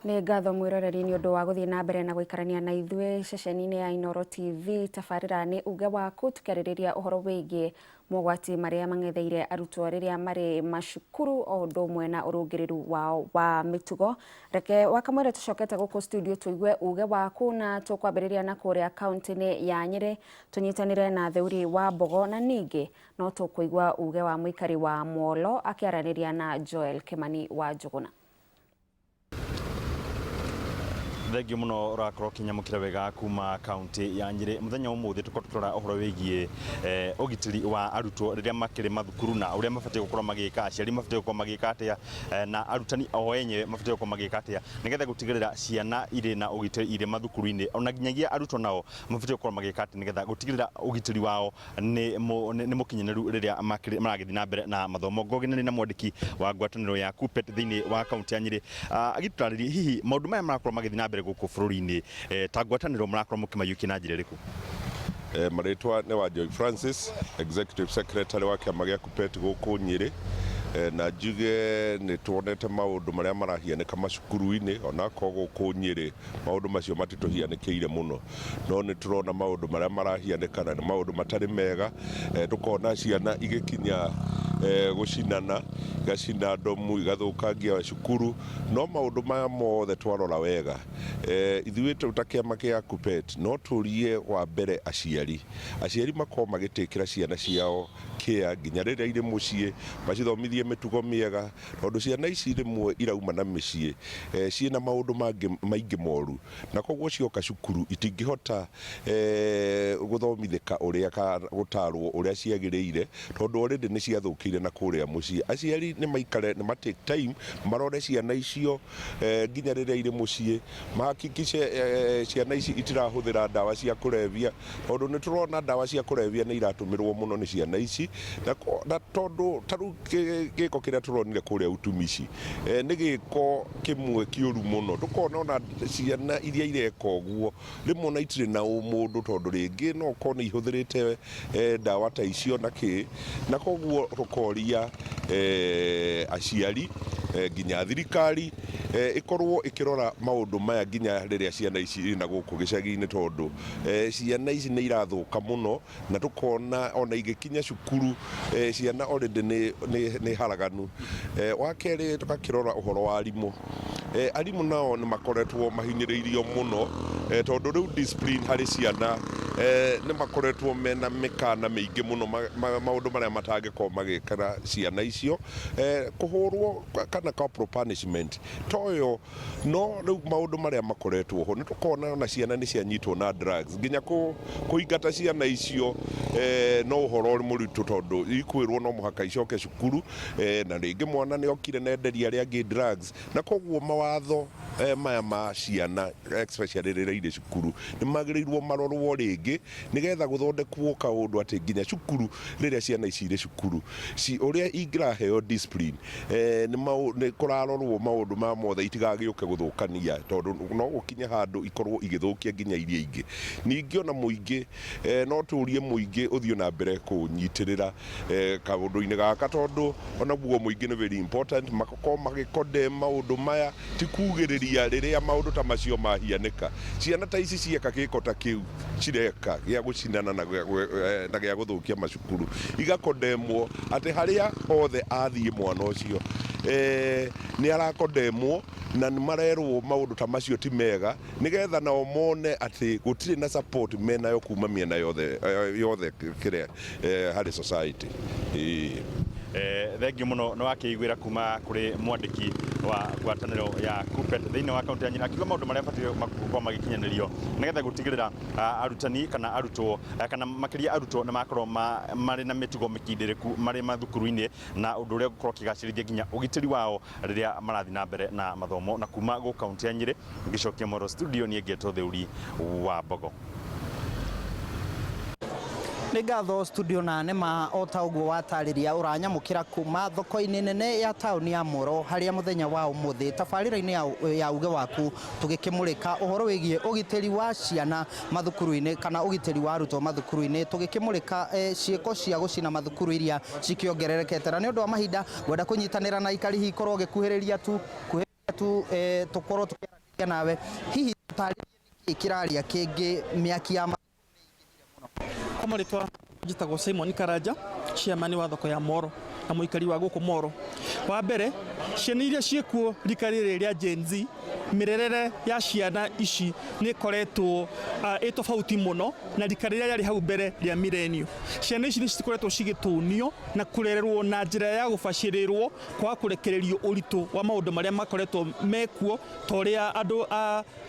Nĩ ngatho mwĩroreri nĩ ũndũ wa gũthiĩ na mbere na gũikarania na ithuĩ ceceni-inĩ ya Inooro TV. Tabarĩra nĩ uge waku tũkĩarĩrĩria ũhoro wĩgiĩ mogwati marĩa mang'etheire arutwo rĩrĩa marĩ macukuru o ũndũ ũmwe na ũrũngĩrĩru wao wa mĩtugo. Reke wakamwĩra tũcokete gũkũ studio tũigue uge waku na tũkwambĩrĩria na kũrĩa kaunti-inĩ ya Nyĩrĩ tũnyitanĩre na Theuri wa Mbogo na ningĩ no tũkũigua uge wa mũikari wa Molo akĩaranĩria na Joel Kĩmani wa Njũgũna. Thengio muno urakorwo ũkĩnyamũkĩra wega kuma kaunti ya Nyĩrĩ. Mũthenya wa ũmũthĩ tũkorwo tũkĩrora ũhoro wĩgiĩ ũgitĩri wa arutwo rĩrĩa makĩrĩ mathukuru na ũrĩa mabatiĩ gũkorwo magĩka, aciari mabatiĩ gũkorwo magĩka atĩa na arutani o enyewe mabatiĩ gũkorwo magĩka atĩa nĩgetha gũtigĩrĩra ciana irĩ na ũgitĩri irĩ mathukuru-inĩ. Ona nginyagia arutwo nao mabatiĩ gũkorwo magĩka atĩa nĩgetha gũtigĩrĩra ũgitĩri wao nĩ mũkinyanĩru rĩrĩa maragĩthiĩ na mbere na mathomo. Ngogenire na mwandĩki wa ngwatanĩro ya KUPPET thĩinĩ wa kaunti ya Nyĩrĩ agĩtũtarĩrie hihi maũndũ maya marakorwo magĩthiĩ na mbere gũkũ bũrũri-inĩ ta ngwatanĩro mũrakorwo mũkĩmaiyũkia na njĩra ĩrĩkũ? Marĩtwa nĩ Wanjohi Francis, Executive Secretary wa kĩama gĩa KUPPET gũkũ Nyĩrĩ, na njuge nĩ tuonete maũndũ marĩa marahianĩka macukuru-inĩ onakorwo gũkũ Nyĩrĩ maũndũ macio matitũhianĩkĩire mũno, no nĩ tũrona maũndũ marĩa marahianĩka na nĩ maũndũ matarĩ mega, tũkona ciana igĩkinya gũcinana, igacina ndomu, igathũkangia cukuru, no maũndũ maya mothe twarora wega, ithuĩ ta kĩama kĩa KUPPET no tũrie wa mbere aciari, aciari makorwo magĩtĩkĩra ciana ciao care nginya rĩrĩa irĩ mũciĩ, macithomithie mĩtugo mĩega, tondũ ciana ici rĩmwe irauma na mĩciĩ ciĩna maũndũ mangĩ maingĩ moru, na koguo cioka cukuru itingĩhota gũthomithĩka ũrĩa kana gũtarwo ũrĩa ciagĩrĩire, tondũ already nĩ ciathũkĩire na kũrĩa mũciĩ. Aciari nĩ maikare, nĩ ma take time marore ciana icio nginya rĩrĩa irĩ mũciĩ, mahakikice ciana ici itirahũthĩra ndawa cia kũrebia, tondũ nĩ tũrona ndawa cia kũrebia nĩ iratũmĩrwo mũno nĩ ciana ici, na tondũ ta rĩu gĩko kĩrĩa tũronire kũrĩa Utumishi nĩ gĩko kĩmwe kĩũru mũno, tũkona ona ciana iria ireka ũguo rĩmwe ona itirĩ na ũmũndũ, tondũ rĩngĩ no ũkorwo nĩ ihũthĩrĩte ndawa ta icio na kĩ, na koguo tũkoria aciari nginya thirikari ĩkorwo ĩkĩrora maũndũ maya nginya rĩrĩa ciana ici irĩ na gũkũ gĩcagi-inĩ, tondũ ciana ici nĩ irathũka mũno na tũkona ona igĩkinya cukuru ciana already nĩ haraganu. Wa kerĩ tũgakĩrora ũhoro wa arimũ. Arimũ nao nĩ makoretwo mahinyĩrĩirio mũno tondũ rĩu discipline harĩ ciana nĩ makoretwo mena mĩkana mĩingĩ mũno maũndũ marĩa matangĩkorwo magĩkĩra ciana icio. Kũhũrwo kana corporal punishment toyo. No rĩu maũndũ marĩa makoretwo ho nĩ tũkona ona ciana nĩ cianyitwo na drugs nginya kũingata ciana icio no ũhoro mũritũ tondũ ikwĩrwo no mũhaka icoke cukuru na rĩngĩ mwana nĩ okire na enderia arĩa angĩ drugs, na koguo mawatho maya ma ciana especially rĩrĩa irĩ cukuru nĩ magĩrĩirwo marorwo rĩngĩ nĩgetha gũthondekwo kaũndũ atĩ nginya cukuru rĩrĩa ciana ici irĩ cukuru ũrĩa ingĩraheo discipline nĩ kũrarorwo maũndũ maya mothe itigagĩũke gũthũkania tondũ no gũkinye handũ ikorwo igĩthũkia nginya iria ingĩ. Ningĩ ona mũingĩ no tũrie mũingĩ ũthiĩ na mbere kũnyitĩrĩra kaũndũ-inĩ gaka tondũ onaguo mũingĩ nĩ very important makorwo magĩ condemn maũndũ maya ti kugĩrĩria rĩrĩa maũndũ ta macio mahianĩka. Ciana ta ici cieka gĩko ta kĩu cireka gĩa gũcinana na gĩa gũthũkia macukuru igakondemwo atĩ harĩa hothe athiĩ mwana ũcio nĩ arakondemwo na nĩ marerwo maũndũ ta macio ti mega nĩgetha nao mone atĩ gũtirĩ na support menayo kuma mĩena yothe yothe kĩrĩa harĩ society. Thengiũ mũno nĩ wakĩiguĩra kuma kũrĩ mwandĩki wa ngwatanĩro ya KUPPET thĩinĩ wa kaunti ya Nyĩrĩ akiuga maũndũ marĩa batiĩ gũkorwo magĩkinyanĩrio nĩgetha gũtigĩrĩra arutani kana arutwo kana makĩria arutwo nĩ makorwo marĩ na mĩtugo mĩkindĩrĩku marĩ mathukuru-inĩ na ũndũ ũrĩa ũgũkorwo ũkĩgacĩrithia nginya ũgitĩri wao rĩrĩa marathiĩ na mbere na mathomo. Na kuma gũkũ kaunti ya Nyĩrĩ ngĩcokia Moro studio niĩ ngetwo Theuri wa Mbogo. Nĩ ngatho studio na nĩma o ta ũguo watarĩria ũranyamũkĩra kuma thoko-inĩ nene ya taũni ya Moro harĩa mũthenya wa ũmũthĩ tabarĩra-inĩ ya uge waku tũgĩkĩmũrĩka ũhoro wĩgiĩ ũgitĩri wa ciana mathukuru-inĩ kana ũgitĩri wa arutwo mathukuru-inĩ tũgĩkĩmũrĩka ciĩko cia gũcina mathukuru iria cikĩongererekete na nĩ ũndũ wa mahinda ngwenda kũnyitanĩra na aikari hihi korwo ũgĩkuhĩrĩria tu kuhĩrĩria tu tũkorwo tũkĩaranĩria. Nawe hihi tũtarĩrie nĩkĩ kĩraria kĩngĩ mĩaki ya Kwa marĩtwa njĩtagwo Simon Karanja, chairman wa thoko ya Moro na mũikari wa gũkũ Moro. Wa mbere, ciana iria ciĩkuo rika rĩrĩ rĩa Gen Z, mĩrerere ya ciana ici nĩ ĩkoretwo ĩ tofauti mũno na rika rĩrĩa rĩarĩ hau mbere rĩa millennial. Ciana ici nĩ cikoretwo cigĩtũnio na kũrererwo na njĩra ya gũbacĩrĩrwo, kwaga kũrekererio ũritũ wa maũndũ marĩa makoretwo mekuo ta ũrĩa andũ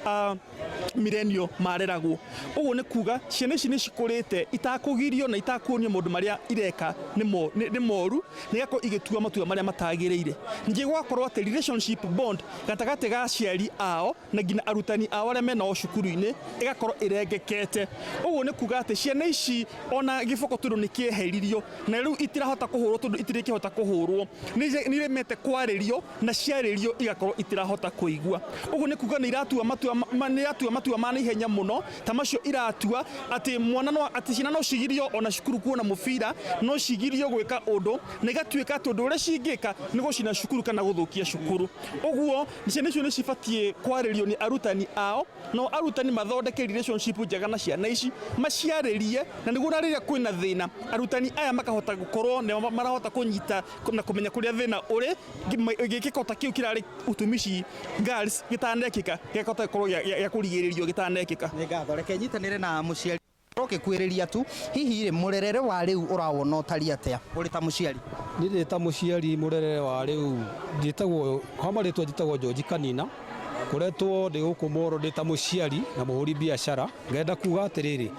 a millennial mareragwo. Ũguo nĩ kuga ciana ici nĩ cikũrĩte itakũgirio na itakuonio maũndũ marĩa ireka nĩ moru, na igakorwo igĩtua matua marĩa matagĩrĩire. Ningĩ gũgakorwo atĩ relationship bond gatagatĩ ga aciari ao na nginya arutani ao arĩa menao cukuru-inĩ ĩgakorwo ĩrengekete. Ũguo nĩ kuga atĩ ciana ici ona gĩboko tondũ nĩ kĩeheririo na rĩu itirahota kũhũrwo tondũ itirĩkĩhota kũhũrwo, nĩ iremete kwarĩrio na ciarĩrio igakorwo itirahota kũigua. Ũguo nĩ kuga nĩ iratua matua nĩ iratua matua ma naihenya mũno, ta macio iratua atĩ mwana no, atĩ ciana no cigirio ona cukuru kuona mũbira, no cigirio gwĩka ũndũ, na igatuĩka atĩ ũndũ ũrĩa cingĩka nĩ gũcina cukuru kana gũthũkia cukuru. Ũguo ciana icio nĩ cibatiĩ kwarĩrio nĩ arutani ao, no arutani mathondeke relationship njega na ciana ici, maciarĩrie, na nĩguo na rĩrĩa kwĩna thĩna arutani aya makahota gũkorwo nĩo marahota kũnyita na kũmenya kũrĩa thĩna ũrĩ, gĩkĩko ta kĩu kĩrarĩ Utumishi Girls gĩtanekĩka, gĩkahota gũkorwo gĩa kũrigĩrĩrio gĩtanekĩka. Nĩ ngatho, reke nyitanĩre na mũciari ũgĩkuĩrĩria tu. Hihi rĩ, mũrerere wa rĩu ũrawona ũtariĩ atĩa ũrĩ ta mũciari? Niĩ ndĩ ta mũciari, mũrerere wa rĩu njĩtagwo kwa marĩtwa njĩtagwo George Kanina, ngoretwo ndĩ gũkũ Moro ndĩ ta mũciari na mũhũri biacara. Ngenda kuga atĩrĩrĩ,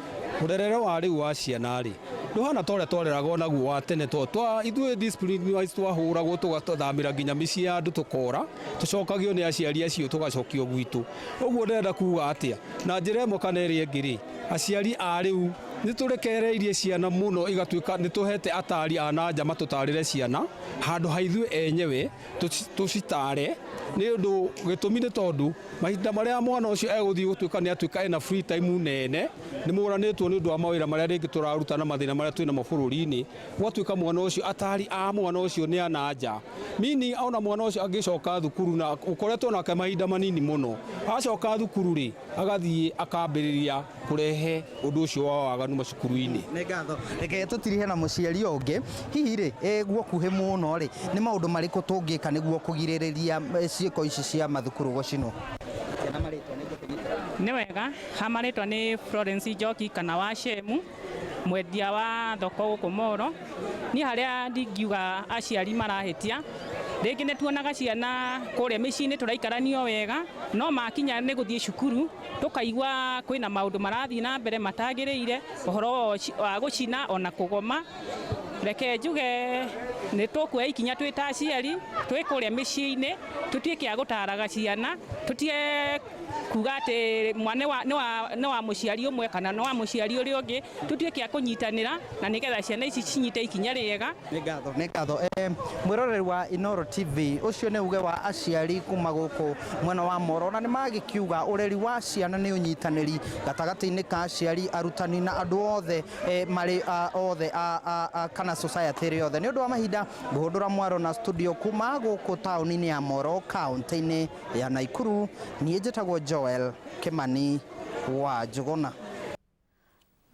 mũrerere wa rĩu wa ciana rĩ ndũhana ta ũrĩa twareragwo naguo wa tene, to twa ithuĩ discipline wise twahũragwo tũgathamĩra nginya mĩciĩ ya andũ, tũkora tũcokagio nĩ aciari acio tũgacokio gwitũ. Ũguo ndĩrenda kuga atĩa, na njĩra ĩmwe kana ĩrĩa ĩngĩ rĩ, aciari a rĩu nĩ tũrekereirie ciana mũno, igatuĩka nĩ tũhete atari a na nja matũtarĩre ciana handũ ha ithuĩ enyewe tũcitare. Nĩ ũndũ gĩtũmi nĩ tondũ mahinda marĩa mwana ũcio egũthiĩ gũtuĩka nĩ atuĩka ena free time nene, nĩ mũranĩtwo nĩ ũndũ wa mawĩra marĩa rĩngĩ tũraruta na mathĩna marĩa twĩnamo bũrũri-inĩ, gwatuĩka mwana ũcio atari a mwana ũcio nĩ ana nja, meaning ona mwana ũcio angĩcoka thukuru na ũkoretwo nake mahinda manini mũno, acoka thukuru rĩ agathiĩ akambĩrĩria kũrehe ũndũ ũcio wa waganu macukuru-inĩ. Nĩ ngatho, reke tũtirihe na mũciari ũngĩ. Hihi rĩ, guokuhĩ mũno rĩ, nĩ maũndũ marĩkũ tũngĩka nĩguo kũgirĩrĩria ciĩko ici cia mathukuru gũcinwo? Nĩ wega, ha marĩtwa nĩ Florence Njoki kana wa Shemu, mwendia wa thoko gũkũ Moro. Niĩ harĩa ndingiuga aciari marahĩtia, rĩngĩ nĩ tuonaga ciana kũrĩa mĩciĩ-inĩ tũraikaranio wega, no makinya nĩ gũthiĩ cukuru tũkaigua kwĩna maũndũ marathiĩ na mbere matagĩrĩire, ũhoro wa gũcina ona kũgoma. Reke njuge nĩ tũkuoya ikinya twĩ ta aciari twĩ kũrĩa mĩciĩ-inĩ, tũtuĩke a gũtaraga ciana, tũtige kuga atĩ mwana nĩ wa mũciari ũmwe kana nĩ wa mũciari ũrĩa ũngĩ, tũtuĩke a kũnyitanĩra na nĩgetha ciana ici cinyite ikinya rĩega. Nĩ ngatho, nĩ ngatho. Mwĩroreri wa Inooro TV, ũcio nĩ uge wa aciari kuma gũkũ mwena wa Moro, na nĩ magĩkiuga ũreri wa ciana nĩ ũnyitanĩri gatagatĩ-inĩ ka aciari, arutani na andũ othe marĩ othe kana society ĩrĩ yothe. Nĩ ũndũ wa mahinda ngũhũndũra mwaro na studio kuma gũkũ taũni-inĩ ya Moro, kaunti-inĩ ya Nakuru. Niĩ njĩtagwo Joel Kimani wa Njũgũna.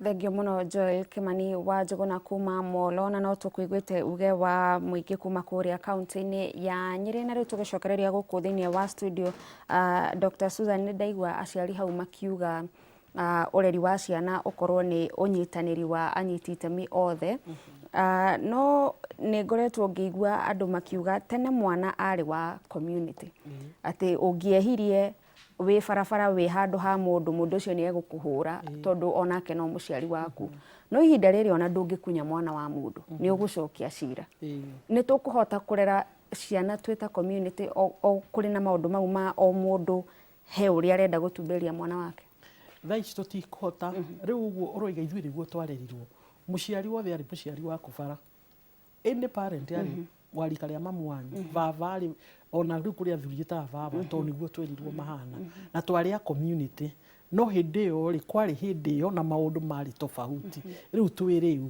Thengio mũno Joel Kimani wa Njũgũna kuma Molo, na no tũkũiguĩte uge wa mũingĩ kuma kũrĩa kaunti-inĩ ya Nyĩrĩ. Na rĩu tũgĩcokereria gũkũ thĩinĩ wa studio, Dr. Susan, nĩ ndaigua aciari hau makiuga ũreri wa ciana ũkorwo nĩ ũnyitanĩri wa anyiti itemi othe. No nĩ ngoretwo ngĩigua andũ makiuga tene mwana arĩ wa community, atĩ ũngĩehirie wĩ barabara wĩ handũ ha mũndũ, mũndũ ũcio nĩ egũkũhũra tondũ onake no mũciari waku. No ihinda rĩrĩ ona ndũngĩkunya mwana wa mũndũ, nĩ ũgũcokia cira. Nĩ tũkũhota kũrera ciana twĩ ta community o kũrĩ na maũndũ mau ma o mũndũ he ũrĩa arenda gũtumberia mwana wake? Thaa ici tũtikũhota. Rĩu ũguo ũroiga, ithuĩ nĩguo twarerirwo, mũciari wothe arĩ mũciari waku bara, any parent arĩ wa rika rĩa mamu wanyu, baba arĩ ona rĩu kũrĩ athuri ĩtaga baba, tondũ nĩguo twerirwo mahana na twarĩ a community. No hĩndĩ ĩyo rĩ, kwarĩ hĩndĩ ĩyo na maũndũ marĩ tofauti. Rĩu twĩ rĩu,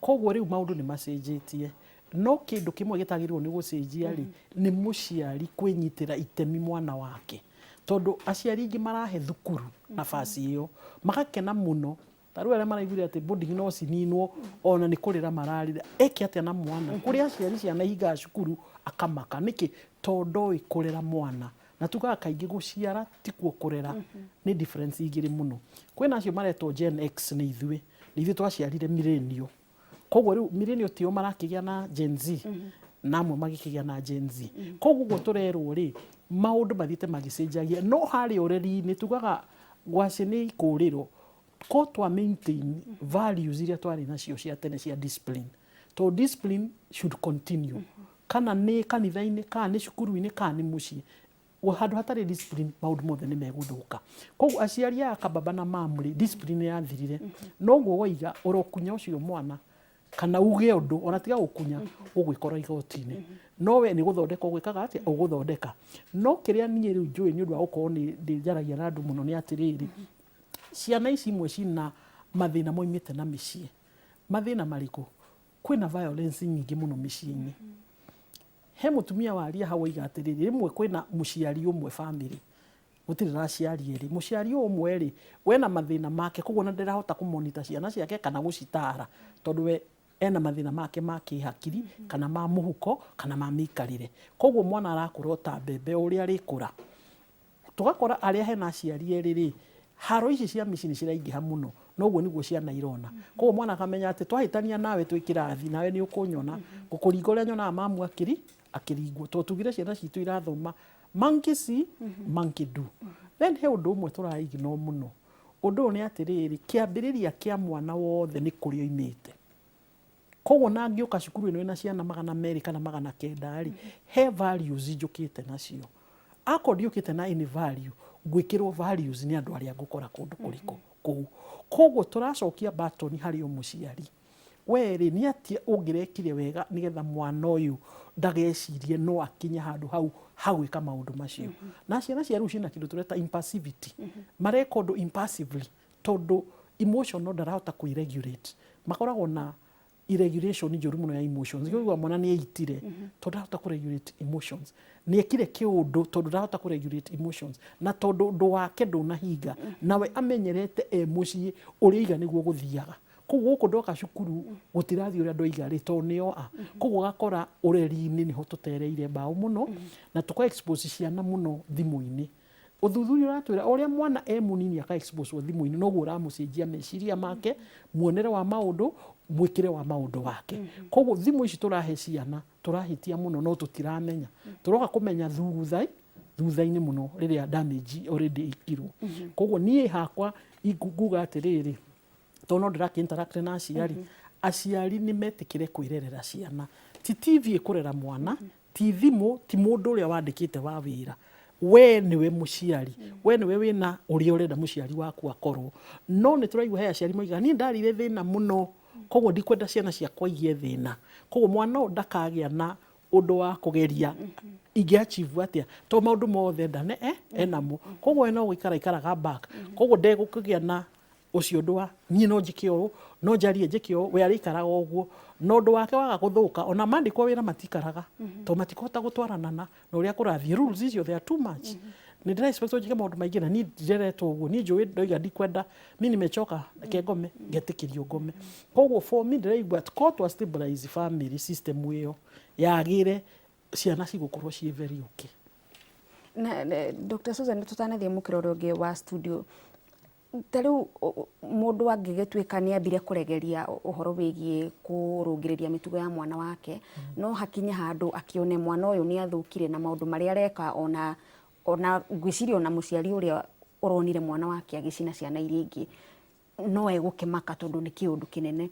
koguo rĩu maũndũ nĩ macenjetie, no kĩndũ kĩmwe gĩtagĩrĩirwo nĩ gũcenjia rĩ, nĩ mũciari kwĩnyitĩra itemi mwana wake, tondũ Tondũ aciari aingĩ marahe thukuru nabasi ĩyo, magakena mũno. Ta rĩu arĩa maraiguire atĩ boarding no cininwo, ona nĩ kũrĩra mararĩra. Eke atĩa na mwana? Kũrĩ aciari ciana ihingaga cukuru akamaka. Nĩkĩ? Tondũ ndoĩ kũrera mwana. Na tugaga kaingĩ gũciara tikuo kũrera, nĩ difference igĩrĩ mũno. Kwĩna acio maretwo Gen X nĩ ithuĩ, nĩ ithuĩ twaciarire millennial. Koguo rĩu millennial tio marakĩgĩa na Gen Z, na amwe magĩkĩgĩa na Gen Z. Koguo ũguo tũrerwo rĩ, maũndũ mathiĩte magĩcenjagia, no harĩa ũreri-inĩ tugaga ngwacĩ nĩ ikũrĩro, ko twa maintain values iria twarĩ nacio cia tene cia discipline. Tondũ discipline should continue. Kana nĩ kanitha-inĩ, kana nĩ cukuru-inĩ, kana nĩ mũciĩ. Handũ hatarĩ discipline maũndũ mothe nĩ megũthũka. Koguo aciari aya kababa na mamu rĩ, discipline yathirire. Noguo waiga ũrokunya ũcio mwana kana uge ũndũ ona tiga gũkunya ũgwĩkora igoti-inĩ. No we nĩ gũthondeka ũgwĩkaga atĩa? Ũgũthondeka. No kĩrĩa niĩ rĩu njũĩ nĩ ũndũ wa gũkorwo nĩ ndĩnjaragia na andũ mũno nĩ atĩrĩrĩ, ciana ici imwe cina mathĩna moimĩte na mĩciĩ. Mathĩna marĩkũ? Kwĩna violence nyingĩ mũno mĩciĩ-inĩ. He mũtumia waria hau oiga atĩrĩrĩ, rĩmwe kwĩna mũciari ũmwe bamĩrĩ, gũtirĩ na aciari erĩ. Mũciari ũyũ ũmwe rĩ, we ena mathĩna make, koguo ona ndarahota kũ monitor ciana ciake kana gũcitara, tondũ we ena mathĩna make ma kĩhakiri, kana ma mũhuko, kana ma mĩikarĩre. Koguo mwana arakũra o ta mbembe o ũrĩa arĩkũra. Tũgakora arĩa hena aciari erĩ rĩ, haro ici cia mĩciĩ nĩ ciraingĩha mũno, na ũguo nĩguo ciana irona. Koguo mwana akamenya atĩ twahĩtania nawe twĩ kĩrathi, nawe nĩ ũkũnyona, ngũkũringa ũrĩa nyonaga mamu akĩringwo. Tondũ tugire ciana citũ irathoma monkey see, monkey do. Then he ũndũ ũmwe tũra ignore mũno. Ũndũ ũyũ nĩ atĩrĩrĩ, kĩambĩrĩria kĩa mwana wothe nĩ kũrĩa oimĩte. Koguo ona angĩũka cukuru ĩno ĩna ciana 200 kana 900 rĩ, he values njũkĩte nacio. Akorwo ndiũkĩte na any value, ngwĩkĩrwo values nĩ andũ arĩa ngũkora kũndũ kũrĩkũ kũu. Koguo tũracokia button harĩ o mũciari. We rĩ, nĩ atĩa ũngĩrekire wega nĩgetha mwana ũyũ ndagecirie no akinye handũ hau ha gwĩka maũndũ macio. Na ciana cia rĩu ciĩna kĩndũ tũreta impulsivity. Mareka ũndũ impulsively tondũ emotional ndarahota kwĩ regulate. Makoragwo na irregulation njũru mũno ya emotions. Nĩkĩo ũiguaga mwana nĩ eitire tondũ ndarahota kũ regulate emotions. Nĩ ekire kĩũndũ tondũ ndarahota kũ regulate emotions. Na tondũ ũndũ wake ndũnahinga, nawe amenyerete e mũciĩ ũrĩa oiga nĩguo gũthiaga. Koguo gũkũ ndoka cukuru gũtirathiĩ ũrĩa ndoiga rĩ, tondũ nĩo a. Koguo ũgakora ũreri-inĩ nĩho tũtereire mbaũ mũno, na tũka expose ciana mũno thimũ-inĩ. Ũthuthuria ũratwĩra o ũrĩa mwana e mũnini aka exposwo thimũ-inĩ noguo ũramũcenjia meciria make, muonere wa maũndũ, mwĩkĩre wa maũndũ wake. Koguo thimũ ici tũrahe ciana tũrahĩtia mũno no tũtiramenya. Tũroka kũmenya thutha-inĩ mũno rĩrĩa damage already ĩkirwo. Koguo niĩ hakwa nguga atĩrĩrĩ, tondũ no ndĩrakĩ interact na aciari, aciari nĩ metĩkĩre kwĩrerera ciana. Ti TV ĩkũrera mwana, ti thimũ, ti mũndũ ũrĩa wandĩkĩte wa wĩra. We nĩwe mũciari, we nĩwe wĩna ũrĩa ũrenda mũciari waku akorwo. No nĩ tũraigua he aciari moigaga niĩ ndarĩire thĩna mũno, koguo ndikwenda ciana ciakwa igĩe thĩna. Koguo mwana ũyũ ndakagĩa na ũndũ wa kũgeria ingĩ achieve atĩa, tondũ maũndũ mothe enda enamo. Koguo we no gũikara aikaraga back. Koguo ndegũkĩgĩa na ũcio ũndũ wa niĩ no njĩke ũũ, no njarie njĩke ũũ, we arĩikaraga ũguo. Na ũndũ wake waga gũthũka, ona mandĩkwo wĩra matikaraga, tondũ matikũhota gũtwarana na ũrĩa kũrathiĩ. Rules icio they are too much. Nĩ ndĩra expect njĩke maũndũ maingĩ na niĩ ndireretwo ũguo. Niĩ njũĩ ndoiga ndikwenda, mi nimechoka, reke ngome, ngetĩkĩrio ngome. Koguo for me ndĩraigua korwo twa stabilize family system ĩyo yagĩre, ciana cigũkorwo ciĩ very okay. Na, Dr. Susan, tũtanathiĩ mũkĩra ũrĩa ũngĩ wa studio, ta rĩu mũndũ angĩgĩtuĩka nĩ ambire kũregeria ũhoro wĩgiĩ kũrũngĩrĩria mĩtugo ya mwana wake, no hakinye handũ akĩone mwana ũyũ nĩ athũkire na maũndũ marĩa areka, ona ngwĩciria ona mũciari ũrĩa ũronire mwana wake agĩcina ciana iria ingĩ no egũkĩmaka tondũ nĩ kĩũndũ kĩnene.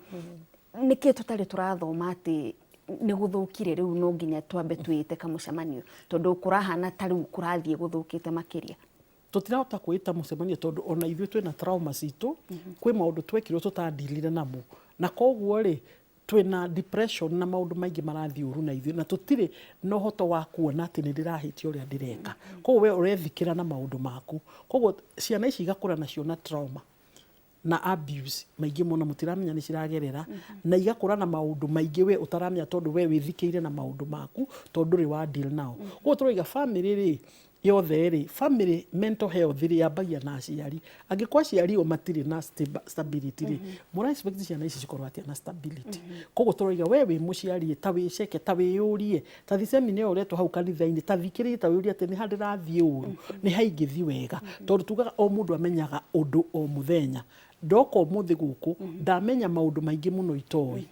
Nĩkĩ tũtarĩ tũrathoma atĩ nĩ gũthũkire rĩu no nginya twambe twĩte kamũcemanio, tondũ kũrahana ta rĩu kũrathiĩ gũthũkĩte makĩria? Tũtirahota kwĩta mũcemanio tondũ ona ithuĩ twĩna trauma citũ, kwĩ maũndũ twekirwo tũtandilire namo, na koguo rĩ twĩna depression na maũndũ maingĩ marathiĩ ũru na ithuĩ, na tũtirĩ na ũhoto wa kuona atĩ nĩ ndĩrahĩtia ũrĩa ndĩreka. Koguo we ũrethikĩra na maũndũ maku. Koguo ciana ici igakũra nacio na trauma na abuse maingĩ mũno, mũtiramenya nĩ ciragerera, na igakũra na maũndũ maingĩ we ũtaramenya tondũ we wĩthikĩire na maũndũ maku tondũ ndũrĩ wa deal nao. Koguo tũroiga family rĩ, Yothe rĩ, family mental health rĩ, yambagia na aciari. Angĩkorwo aciari o matirĩ na stability rĩ, mũra expect ciana ici cikorwo atĩa na stability? Koguo tũroiga we wĩ mũciari, ta wĩceke, ta wĩyũrie, ta thi seminar ĩyo ũretwo hau kanitha-inĩ, ta thikĩrĩrie, ta wĩyũrie atĩ nĩ ha ndĩrathiĩ ũru, nĩ ha ingĩthiĩ wega, tondũ tugaga o mũndũ amenyaga ũndũ o mũthenya. Ndoka ũmũthĩ gũkũ, ndamenya maũndũ maingĩ mũno itoĩ.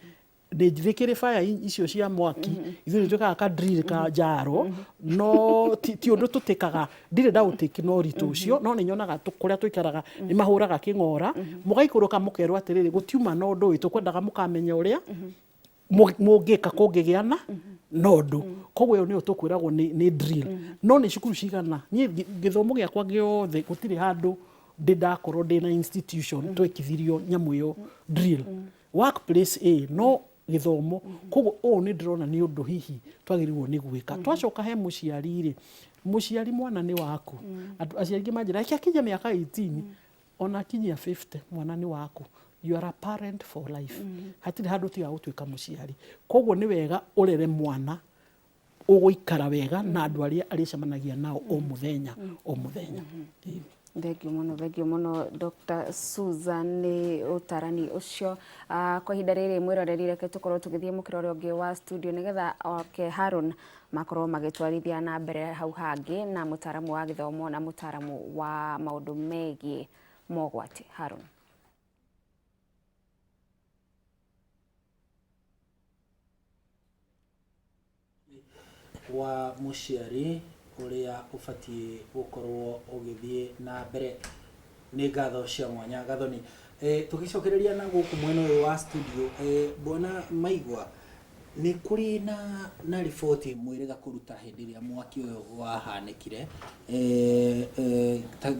Ndĩkĩrĩ fire icio cia mwaki, ithuĩ nĩ twĩkaga ka drill ka njaro, no ti ũndũ tũtĩkaga, ndirĩ ndaũtĩki na ũritũ ũcio, no nĩ nyonaga kũrĩa tũikaraga nĩ mahũraga kĩng'ora, mũgaikũrũka mũkerwo atĩrĩrĩ, gũtiuma na ũndũ ũyũ, tũkwendaga mũkamenya ũrĩa mũngĩka kũngĩgĩa na ũndũ. Koguo ĩyo nĩyo tũkwĩragwo nĩ drill. No nĩ cukuru cigana, niĩ gĩthomo gĩakwa gĩothe gũtirĩ handũ ndĩ ndakorwo ndĩ na institution twekithirio nyamũ ĩyo drill. Workplace ĩ no gĩthomo. Koguo ũũ nĩ ndĩrona nĩ ũndũ hihi twagĩrĩirwo nĩ gwĩka. Twacoka he mũciari rĩ, mũciari mwana nĩ waku. Andũ aciari aingĩ manjĩra reke akinye mĩaka 18, ona akinyia 50 mwana nĩ waku. You are a parent for life. Hatirĩ handũ ũtigaga gũtuĩka mũciari. Koguo nĩ wega ũrere mwana ũgũikara wega na andũ arĩa arĩcemanagia nao o mũthenya o mũthenya. Thengiũ mũno, thengiũ mũno Dr. Susan nĩ ũtarani ũcio. Kwa ihinda rĩrĩ mwĩroreri, reke tũkorwo tũgĩthiĩ mũkĩra ũrĩa ũngĩ wa studio nĩgetha oke Haron makorwo magĩtwarithia na mbere hau hangĩ na mũtaramu wa gĩthomo na mũtaramu wa maũndũ megiĩ mogwati. Haron. Wa mũciari ũrĩa ũbatiĩ gũkorwo ũgĩthiĩ na mbere. Nĩ ngatho cia mwanya, Gathoni. Tũgĩcokereria na gũkũ mwena ũyũ wa studio, bwana Maigua, nĩ kũrĩ na riboti mwĩrĩga kũruta hĩndĩ ĩrĩa mwaki ũyũ wahanĩkire,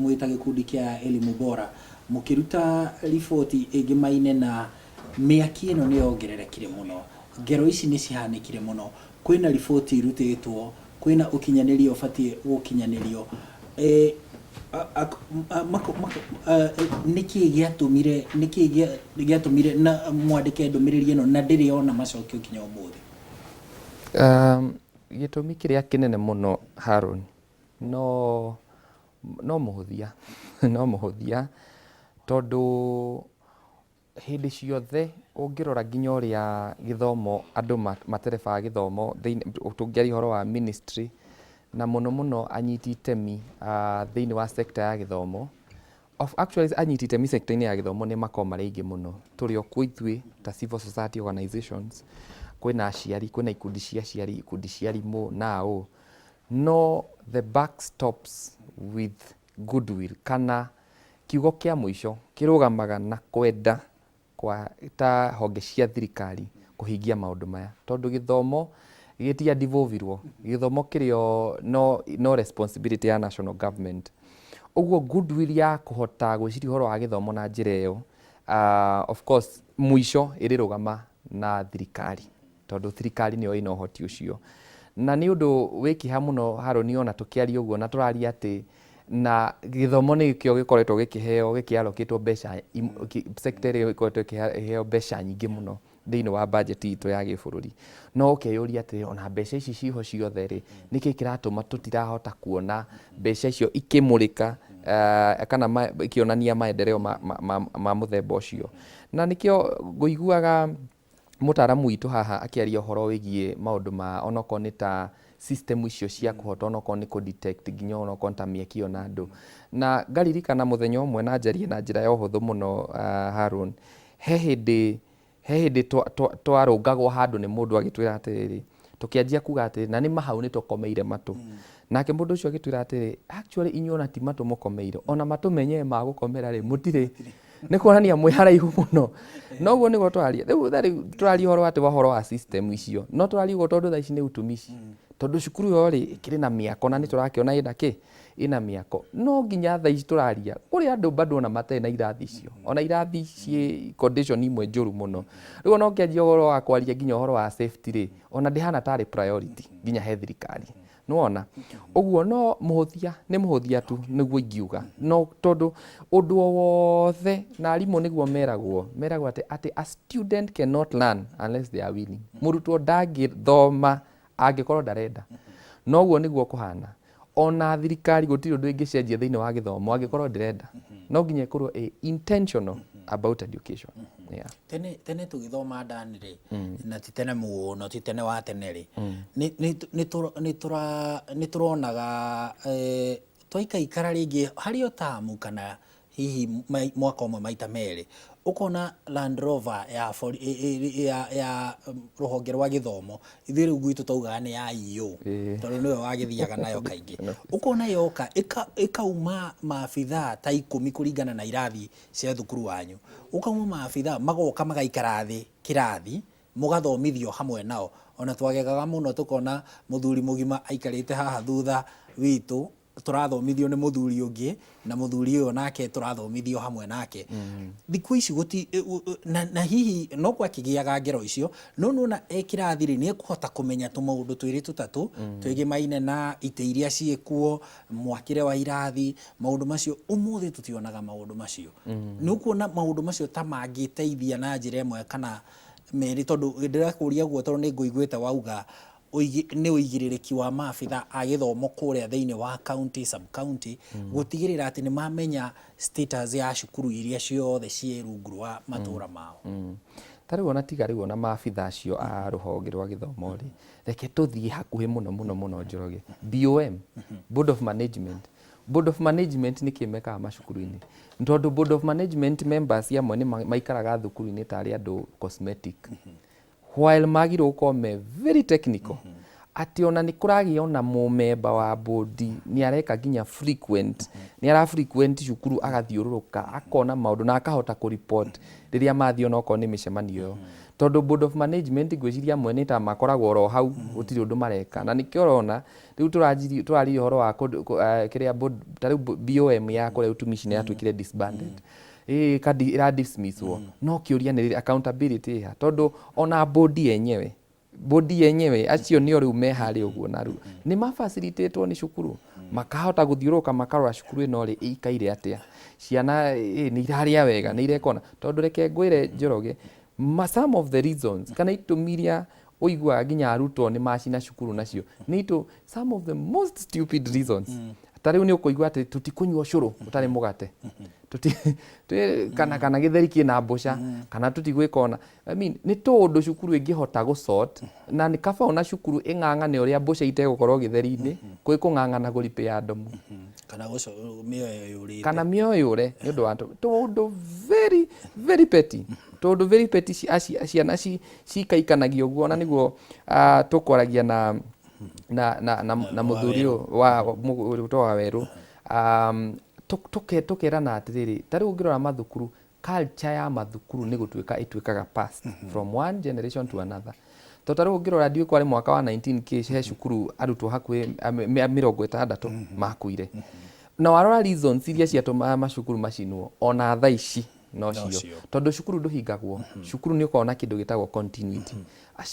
mwĩ ta gĩkundi kĩa Elimu Bora, mũkĩruta riboti ĩngĩ maine na mĩaki ĩno nĩ yongererekire mũno, ngero ici nĩ cihanĩkire mũno, kwĩna riboti irutĩtwo, kwĩna ũkinyanĩria ũbatiĩ gũkinyanĩrio. Nĩkĩ gĩatũmire, nĩkĩ gĩatũmire na mwandĩke ndũmĩrĩri ĩno na ndĩrĩ yona macokio nginya ũmũthĩ? Gĩtũmi kĩrĩa kĩnene mũno Haron, no mũhũthia, no mũhũthia, tondũ hĩndĩ ciothe ũngĩrora nginya ũrĩa gĩthomo andũ materebaga gĩthomo, tũngĩaria ũhoro wa ministry na mũno mũno anyiti itemi thĩinĩ wa sector ya gĩthomo. Of actually anyiti itemi sector-inĩ ya gĩthomo nĩ makoragwo marĩ aingĩ mũno. Tũrĩ o kuo ithuĩ ta civil society organizations, kwĩna aciari, kwĩna ikundi cia aciari, ikundi cia arimũ na ũ. No the buck stops with goodwill, kana kiugo kĩa mũico kĩrũgamaga na kwenda kwa ta honge cia thirikari kũhingia maũndũ maya, tondũ gĩthomo gĩtia devolvirwo, gĩthomo kĩrĩ o no responsibility ya national government. Ũguo goodwill ya kũhota gwĩciria ũhoro wa gĩthomo na njĩra ĩyo, of course mũico ĩrĩrũgama na thirikari, tondũ thirikari nĩyo ĩna ũhoti ũcio. Na nĩ ũndũ wĩ kĩeha mũno Harũni, ona tũkĩaria ũguo na tũraria atĩ na gĩthomo nĩkĩo gĩkoretwo gĩkĩheo, gĩkĩalokĩtwo mbeca, sector ĩrĩa ĩkoretwo ĩkĩheo mbeca nyingĩ mũno thĩinĩ wa budget itũ ya gĩbũrũri. No ũkeyũria atĩrĩrĩ, ona mbeca ici ciho ciothe rĩ, nĩkĩ kĩratũma tũtirahota kuona mbeca icio ikĩmũrĩka kana ikĩonania maendeleo ma mũthemba ũcio? Na nĩkĩo ngũiguaga mũtaaramu witũ haha akĩaria ũhoro wĩgiĩ maũndũ ma onokorwo nĩ ta system icio cia kũhota onokorwo nĩ kũ detect nginya onokorwo nĩ ta mĩaki ĩyo na andũ. Na ngaririkana mũthenya ũmwe, na njarie na njĩra ya ũhũthũ mũno, Haron, he hĩndĩ twarũngagwo handũ nĩ mũndũ agĩtwĩra atĩrĩrĩ, tũkĩanjia kuga atĩrĩrĩ, na nĩ ma hau nĩ tũkomeire matũ. Nake mũndũ ũcio agĩtwĩra atĩrĩrĩ, actually inyuĩ ona ti matũ mũkomeire, ona matũ menyewe ma gũkomera rĩ, mũtirĩ. Nĩ kuonania mwĩ haraihu mũno. Noguo nĩguo tũraria. Rĩu tha rĩu tũraria ũhoro atĩ wa ũhoro wa system icio. No tũraria ũguo tondũ thaa ici nĩ utumishi. Tondũ cukuru ĩyo rĩ, ĩkĩrĩ na mĩako na nĩ tũrakĩona ĩna kĩ? Ĩna mĩako. No nginya thaa ici tũraria, kũrĩ andũ bado ona matarĩ na irathi icio. Ona irathi ciĩ condition imwe njũru mũno. Rĩu ona ũkĩanjia ũhoro wa kwaria nginya ũhoro wa safety rĩ, ona ndĩhana tarĩ priority nginya he thirikari. Nĩwona? Ũguo no mũhũthia, nĩ mũhũthia tu nĩguo ingiuga. No tondũ ũndũ o wothe na arimũ nĩguo meragwo, meragwo atĩ a student cannot learn unless they are willing. Mũrutwo ndangĩthoma angĩkorwo ndarenda. Noguo nĩguo kũhana. Ona thirikari gũtirĩ ũndũ ĩngĩcenjia thĩinĩ wa gĩthomo angĩkorwo ndĩrenda. No nginya ĩkorwo ĩ intentional about education. Yeah. Tene tene tũgĩthoma ndani rĩ, na ti tene mũno, ti tene wa tene rĩ, nĩ tũronaga twaikaikara rĩngĩ harĩ o tamu kana hihi mwaka ũmwe maita merĩ, ũkona Land Rover ya, ya, ya rũhonge rwa gĩthomo. Ithuĩ rĩu gwitũ twaugaga nĩ ya EO, tondũ nĩwe wagĩthiaga nayo kaingĩ. Ũkona yoka ĩkauma maabithaa ta 10 kũringana na irathi cia thukuru wanyu, ũkauma maabithaa magoka magaikara thĩ kĩrathi, mũgathomithio hamwe nao. Ona twagegaga mũno tũkona mũthuri mũgima aikarĩte haha thutha witũ, tũrathomithio nĩ mũthuri ũngĩ, na mũthuri ũyũ nake tũrathomithio hamwe nake. Thikũ ici gũti na hihi no gwakĩgĩaga ngero icio, no nĩwona e kĩrathi rĩ, nĩ ekũhota kũmenya tũmaũndũ twĩrĩ tũtatũ twĩgĩmaine na itĩ iria ciĩkuo, mwakĩre wa irathi, maũndũ macio. Ũmũthĩ tũtionaga maũndũ macio. Nĩ ũkuona maũndũ macio ta mangĩteithia na njĩra ĩmwe kana merĩ? Tondũ ndĩrakũria ũguo tondũ nĩ ngũiguĩte wauga nĩ ũigĩrĩrĩki wa maabitha a gĩthomo kũrĩa thĩinĩ wa county, sub county, gũtigĩrĩra atĩ nĩ mamenya status ya cukuru iria ciothe ciĩ rungu rwa matũra mao. Ta rĩu ona tiga rĩu ona maabitha acio a rũhonge rwa gĩthomo rĩ, reke tũthiĩ hakuhĩ mũno mũno mũno, Njoroge. BOM, Board of Management. Board of Management nĩ kĩ mekaga macukuru-inĩ? Tondũ Board of Management members amwe nĩ maikaraga thukuru-inĩ tarĩ andũ cosmetic, while magirwo gũkorwo me very technical, atĩ ona nĩ kũragĩa ona mũmemba wa bodi nĩ areka nginya frequent, nĩ ara frequent cukuru, agathiũrũrũka, akona maũndũ na akahota kũ report rĩrĩa mathiĩ onokorwo nĩ mĩcemanio ĩyo. Tondũ board of management ngwĩciria amwe nĩ ta makoragwo oro hau, gũtirĩ ũndũ mareka. Na nĩkĩo ũrona rĩu tũraririe ũhoro wa kĩrĩa board, ta rĩu BOM ya kũrĩa utumishi nĩ yatuĩkire disbanded, ĩĩ kandi ĩra dismisswo. No kĩũria nĩ rĩrĩ, accountability ĩha? Tondũ ona bodi yenyewe acio nĩo rĩu me harĩa ũguo, na rĩu nĩ mafacilitatwo nĩ cukuru makahota gũthiũrũrũka makarora cukuru ĩno rĩ ĩikaire atĩa, ciana nĩ irarĩa wega, nĩ irekona. Tondũ reke ngwĩre, Njoroge, some of the reasons kana itũmi iria ũiguaga nginya arutwo nĩ macina cukuru nacio nĩ itũ, some of the most stupid reasons. Ta rĩu nĩ ũkũigua atĩ tũtikũnyua ũcũrũ ũtarĩ mũgate, kana gĩtheri kĩna mbũca, kana tũtigwĩka ona. I mean, nĩ tũũndũ cukuru ĩngĩhota gũsort, na nĩ kaba ona cukuru ĩng'ang'ane ũrĩa mbũca itegũkorwo gĩtheri-inĩ kwĩ kũng'ang'ana kũripĩa ndomu. Kana mĩoyo yũrĩte. Kana mĩoyo yũre nĩ ũndũ wa tũũndũ very very petty, tũũndũ very petty. Ciana cikaikanagio ũguo na nĩguo tũkwaragia na mũthuri ũyũ wa mũgũtwo wa werũ, tũkerana atĩrĩrĩ, ta rĩu ũngĩrora mathukuru, culture ya mathukuru nĩ gũtuĩka ĩtuĩkaga passed from one generation to another. To ta rĩu ũngĩrora, ndiũĩ kwarĩ mwaka wa 19 k he cukuru arutwo hakuhĩ 60 makuire, na warora reasons iria ciatũmaga macukuru macinwo, ona thaa ici no cio. Cio. Tondũ cukuru ndũhingagwo, cukuru nĩ ũkoragwo na kĩndũ gĩtagwo continuity.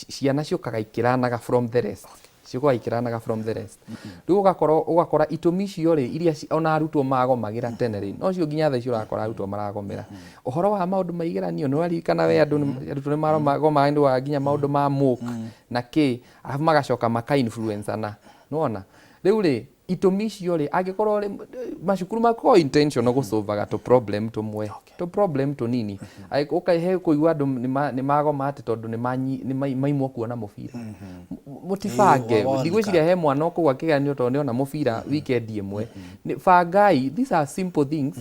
Ciana ciũkaga ikĩranaga from the rest, ciũkaga ikĩranaga from the rest. Rĩu ũgakorwo ũgakora itũmi icio rĩ, iria ona arutwo magomagĩra tene rĩ, no cio nginya thaa ici ũrakora arutwo maragomera ũhoro wa maũndũ ma igeranio. Nĩ waririkana we andũ arutwo nĩ magomaga nĩ ũndũ wa nginya maũndũ ma mock na kĩ, arabu magacoka maka influence-ana. Nĩwona rĩu rĩ, itũmi icio rĩ, angĩkorwo rĩ macukuru makorwo intentional gũsolvaga tũ problem tũmwe, tũ problem tũnini. Ũkahe kũigua andũ nĩ magoma atĩ tondũ nĩ maimwo kuona mũbira. Mũtibange. Ĩĩ, Ndigwĩciria he mwana ũkũgwa kĩgeranio tondũ nĩona mũbira weekend ĩmwe. Bangai, these are simple things.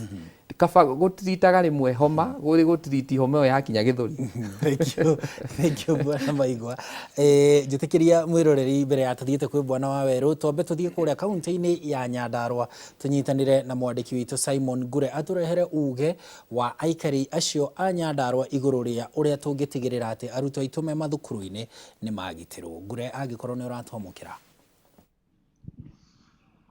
Kaba gũtiritaga rĩmwe homa gũrĩ gũtiriti homa ĩyo yakinya gĩthũri. Thank you, thank you, Bwana Maigwa. Njĩtĩkĩria mwĩroreri, mbere ya tũthiĩte kwĩ Bwana wa Werũ, twambe tũthiĩ kũrĩa kaunti-inĩ ya Nyandarũa, tũnyitanĩre na mwandĩki witũ Simon Ngure atũrehere uge wa aikari acio a Nyandarũa igũrũ rĩa ũrĩa tũngĩtigĩrĩra atĩ arutwo aitũ me mathukuru-inĩ nĩ magitĩrwo. Ngure, angĩkorwo nĩ ũratwamũkĩra.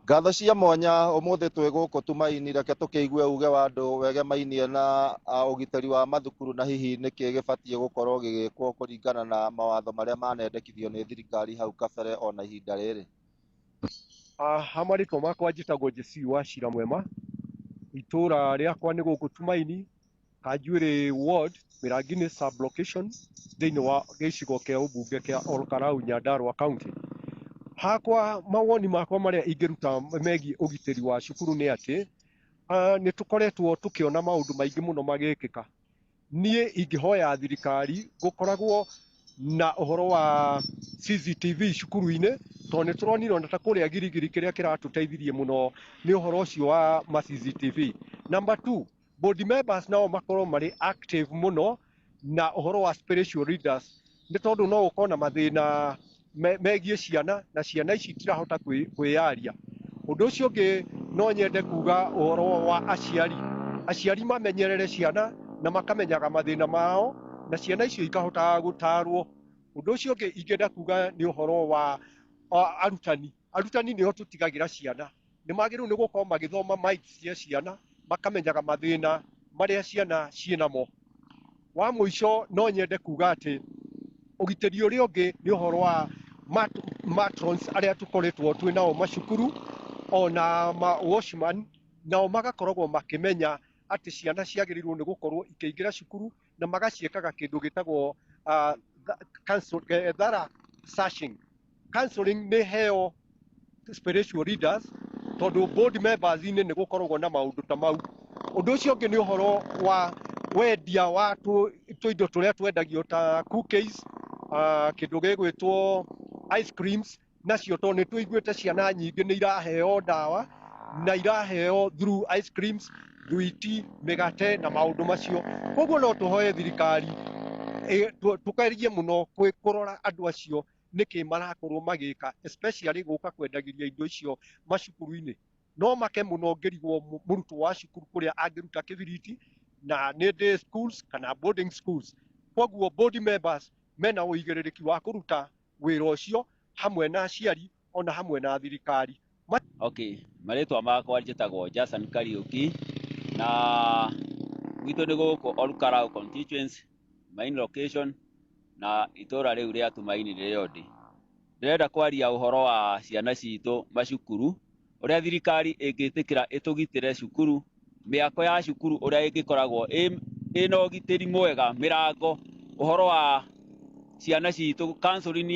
Ngatho cia mwanya. Ũmũthĩ twĩ gũkũ Tumaini, reke tũkĩigue uge wa andũ wegemainie na ũgitĩri wa mathukuru, na hihi nĩkĩ gĩbatiĩ gũkorwo gĩgĩkwo kũringana na mawatho marĩa manendekithio nĩ thirikari hau kabere ona ihinda rĩrĩ. Ha marĩtwa makwa njĩtagwo Jesse wa Cira Mwema. Itũra rĩakwa nĩ gũkũ Tumaini, Kanjuĩrĩ ward, Mĩranginĩ sub location, thĩinĩ wa gĩcigo kĩa ũmbunge kĩa Olkalau, Nyandarua County. Hakwa mawoni makwa marĩa ingĩruta megiĩ ũgitĩri wa cukuru nĩ atĩ nĩ tũkoretwo tũkĩona maũndũ maingĩ mũno magĩkĩka. Niĩ ingĩhoya thirikari gũkoragwo na ũhoro wa CCTV cukuru-inĩ, tondũ nĩ tũronire ona ta kũrĩa Girigiri kĩrĩa kĩratũteithirie mũno nĩ ũhoro ũcio wa ma CCTV. Number 2, board members nao makorwo marĩ active mũno na ũhoro wa spiritual leaders, nĩ tondũ no ũkorwo na mathĩna megiĩ ciana na ciana ici itirahota kwĩyaria. Ũndũ ũcio ũngĩ no nyende kuga ũhoro wa aciari. Aciari mamenyerere ciana na makamenyaga mathĩna mao na ciana icio ikahota gũtarwo. Ũndũ ũcio ũngĩ ingĩenda kuga nĩ ũhoro wa arutani. Arutani nĩo tũtigagĩra ciana, nĩ magĩrĩirwo nĩ gũkorwo magĩthoma minds cia ciana, makamenyaga mathĩna marĩa ciana ciĩnamo. Wa mũico no nyende kuga atĩ ũgitĩri ũrĩa ũngĩ nĩ ũhoro wa matrons arĩa tũkoretwo twĩ nao macukuru ona ma watchman, nao magakoragwo makĩmenya atĩ ciana ciagĩrĩirwo nĩ gũkorwo ikĩingĩra cukuru na magaciĩkaga kĩndũ gĩtagwo thorough searching. Counseling nĩ heo spiritual leaders tondũ board members inĩ nĩ gũkoragwo na maũndũ ta mau. Ũndũ ũcio ũngĩ nĩ ũhoro wa wendia wa tũindo tũrĩa twendagio ta cookies, kĩndũ gĩgwĩtwo ice creams, nacio tondũ nĩ tũiguĩte ciana nyingĩ nĩ iraheo ndawa na iraheo through ice creams, thwiti, mĩgate na maũndũ macio. Koguo no tũhoe thirikari tũgerie mũno kũrora andũ acio nĩkĩ marakorwo magĩka, especially gũka kwendagĩria indo icio macukuru-inĩ. No make mũno ngĩrigwo mũrutwo wa cukuru kũrĩa angĩruta kĩbiriti, na nĩ day schools kana boarding schools. Koguo board members mena ũigĩrĩrĩki wa kũruta wĩra ũcio hamwe na aciari ona hamwe na thirikari. Okay, marĩtwa makwa njĩtagwo Jason Kariũki na gwitũ nĩ gũkũ Olkalau constituency, main location, na itũra rĩu rĩa Tumaini rĩrĩa ndĩ. Ndĩrenda kwaria ũhoro wa ciana citũ macukuru, ũrĩa thirikari ĩngĩtĩkĩra ĩtũgitĩre cukuru, mĩako ya cukuru ũrĩa ĩngĩkoragwo ĩna ũgitĩri mwega, mĩrango, ũhoro wa ciana citũ counseling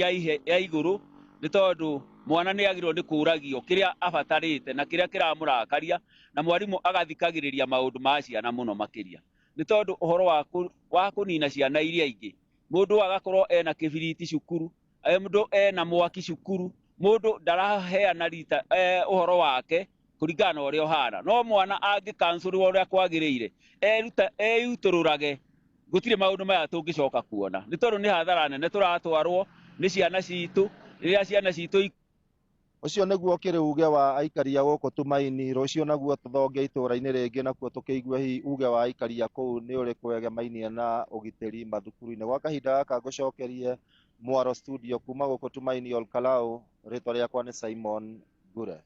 ya igũrũ, nĩ tondũ mwana nĩ agĩrĩirwo nĩ kũragio kĩrĩa abatarĩte na kĩrĩa kĩramũrakaria, na mwarimũ agathikagĩrĩria maũndũ ma ciana mũno makĩria, nĩ tondũ ũhoro wa kũnina ciana iria ingĩ, mũndũ agakorwo ena kĩbiriti cukuru, mũndũ ena mwaki cukuru, mũndũ ndaraheana rita ũhoro wake kũringana na ũrĩa ũhana. No mwana angĩkancũrwo ũrĩa kwagĩrĩire, eruta eyutũrũrage, gũtirĩ maũndũ maya tũngĩcoka kuona, nĩ tondũ nĩ hathara nene tũratwarwo nĩ ciana citũ rĩrĩa ciana citũ. Ũcio nĩguo ũkĩrĩ uge wa aikari a gũkũ Tumaini. Rũciũ naguo tũthonge itũra-inĩ rĩngĩ, nakuo tũkĩigue hihi uge wa aikari a kũu nĩ ũrĩkũ wegemainie na ũgitĩri mathukuru-inĩ. Gwa kahinda gaka ngũcokerie Mwaro studio kuma gũkũ Tumaini Olkalau. Rĩtwa rĩakwa nĩ Simon Ngure.